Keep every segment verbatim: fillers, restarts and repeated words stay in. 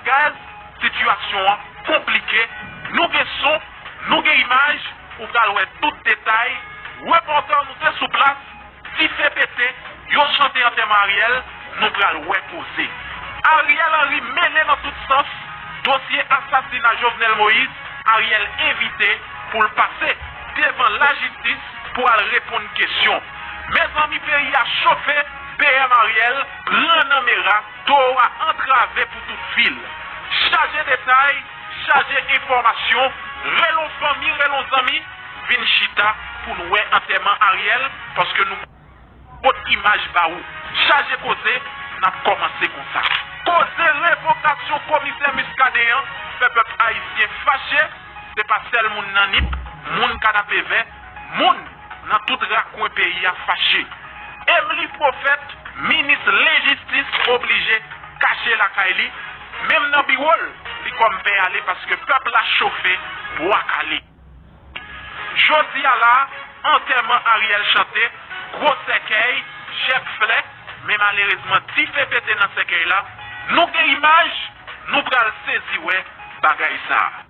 gaz, sitiyasyon an konplike. Nou gen son, nou gen imaj, ou pral wè tout detay. Repòtè nou te sou plas, dife pete, yo chante antèman Ariel, nou pral wè koze. Ariel Henry mele nan tout sans, dosye asasina Jovenel Moïse, Ariel envite pou l pase devan lajistis pou al reponn kesyon. Mezanmi, peyi a chofe, P M Ariel pran nan mera, towo a antrave pou tout vil. Chaje detay, chaje enfòmasyon, rele yon fanmi, rele yon zanmi, vin chita pou n wè antèman Ariel, paske nou pot imaj ba ou. Chaje koze, n ap kòmanse konsa. Koze revokasyon komisè Muscadin an fè pèp ayisyen fache, se pa sèl moun nan Nip, moun Kanapevè, moun nan tout rakwen peyi a fache. Emely Prophète, minis lejistis, oblije kache lakay li, menm nan biwo l, li kòm pè ale paske pèp la chofe, bwa kale. Jodi a la, antèman Ariel chante, gwo sèkèy, jèb flè, men malerezman dife pete nan sèkèy la. Nou gen imaj, nou pral sezi wè bagay sa a.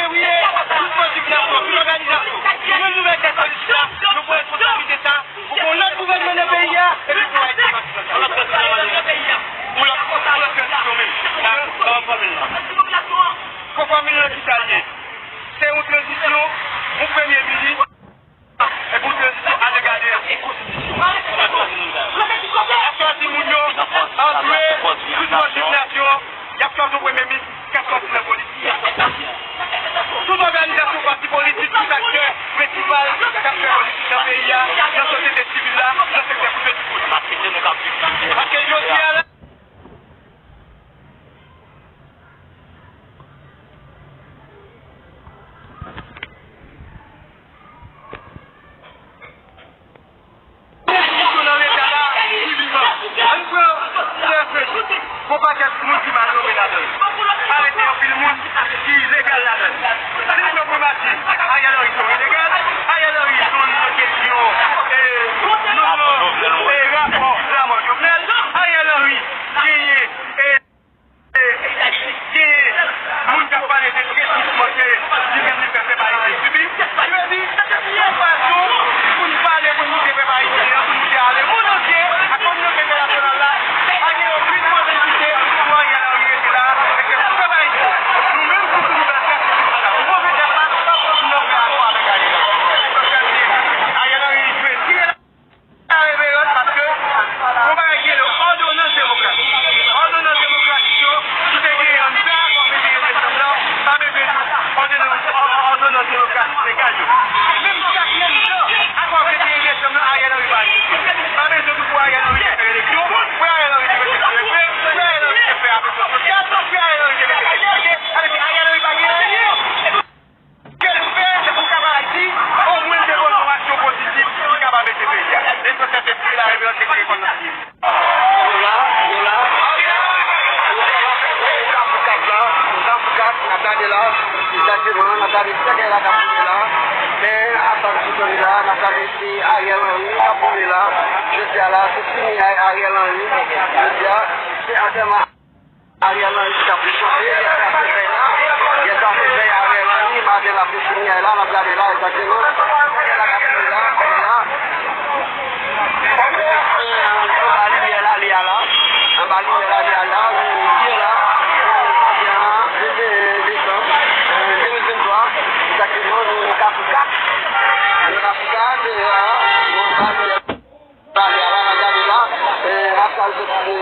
Fevriye, tout manifestasyon, tout òganizasyon, jwenn nouvèl tèt solisita, nou pran responsablite sa, pou gen yon lòt gouvènman nan peyi a, epi pou Ayiti pati nan sa. Pou lòt, pou lòt tranzisyon menm. Sa, sa w ap fòme la. Pou fòme la, ki sa l ye? Se yon tranzisyon, yon premye minis. Epi yon tranzisyon ale gade yon konstitisyon. Y ap chwazi moun yo, antre, tout mòd diminasyon, y ap chwazi yon premye minis k ap sòti nan politik. Tout òganizasyon, pati politik, tout aktè prensipal k ap fè politik nan peyi a, nan sosyete sivil la, nan sektè prive, tout kote. Paske jodi a la, Enstitisyon nan Leta la, li vivan. Ann pran P F P, gon pakèt moun ki mal nonmen ladan l. Arete anpil moun ki ilegal ladan l. Si nou pran Mati, Ariel Henry se yon ilegal, Ariel Henry se yon nan kesyon, e, non, non, e, rapò lanmò Jovenel, Ariel Henry genyen, e, Gen moun k ap pale de tretrisman ke li menm li fè pèp ayisyen sibi. Sa vle di, se yon fason pou n pale, pou n moute pèp ayisyen an, pou n moute a lemonn antye, ak kominote entènasyonal la, pa gen okenn posiblite pou Ariel Henry rete la, e ke pou pèp ayisyen, nou menm, pou nou fè sakrifis sa. Pou pwofesè pa, pa pou nou fè akò avèk Ariel Henry. Ariel Henry jwe tire la reverans, paske gon bagay ki rele òdonans demokratik. Òdonans demokratik yo, ki te genyen anndan akò venteyen desanm nan, pa bezwen di òdonans, òdonans demokratik legal yo. Menm kat, menm jan, akò venteyen desanm nan, Ariel Henry pa respekte. Pa bezwen di pou Ariel Henry te fè eleksyon, pou Ariel Henry te mete P F P, pou Ariel Henry te fè avanse sosyal, pou Ariel Henry te mete sekirite. Sa vle di Ariel Henry pa gen anyen. Ke l fè, se pou kapab di, omwen l te poze yon aksyon pozitif ki kapab ede peyi a. Lesansyèl se tire la reverans, se tire kòn nan figi. Nou la, nou la. Nou la, nou la, nou la, nou la, n ap gade la, egzakteman, n ap gade bagay la k ap boule la. Men, ap gade sou tande la, n ap gade si Ariel Henry k ap boule la. Jodi a la, se sinyay Ariel Henry. Jodi a, se antèman Ariel Henry ki t ap rechofe, yè sa se fèy la. Yè sa se fèy Ariel Henry, maten la se sinyay la, n ap gade la egzakteman. Bagay la k ap boule la, kounye a. Anba limyè lane a la, anba limyè lane a la, nou byen la, nou byen la, venteyen desanm, de mil venntwa, egzakteman, nou nan Kafou kat. Nou nan Kafou kat, e, a, nou anba limyè. Pale a la, n ap gade la, e, Raphaël soti de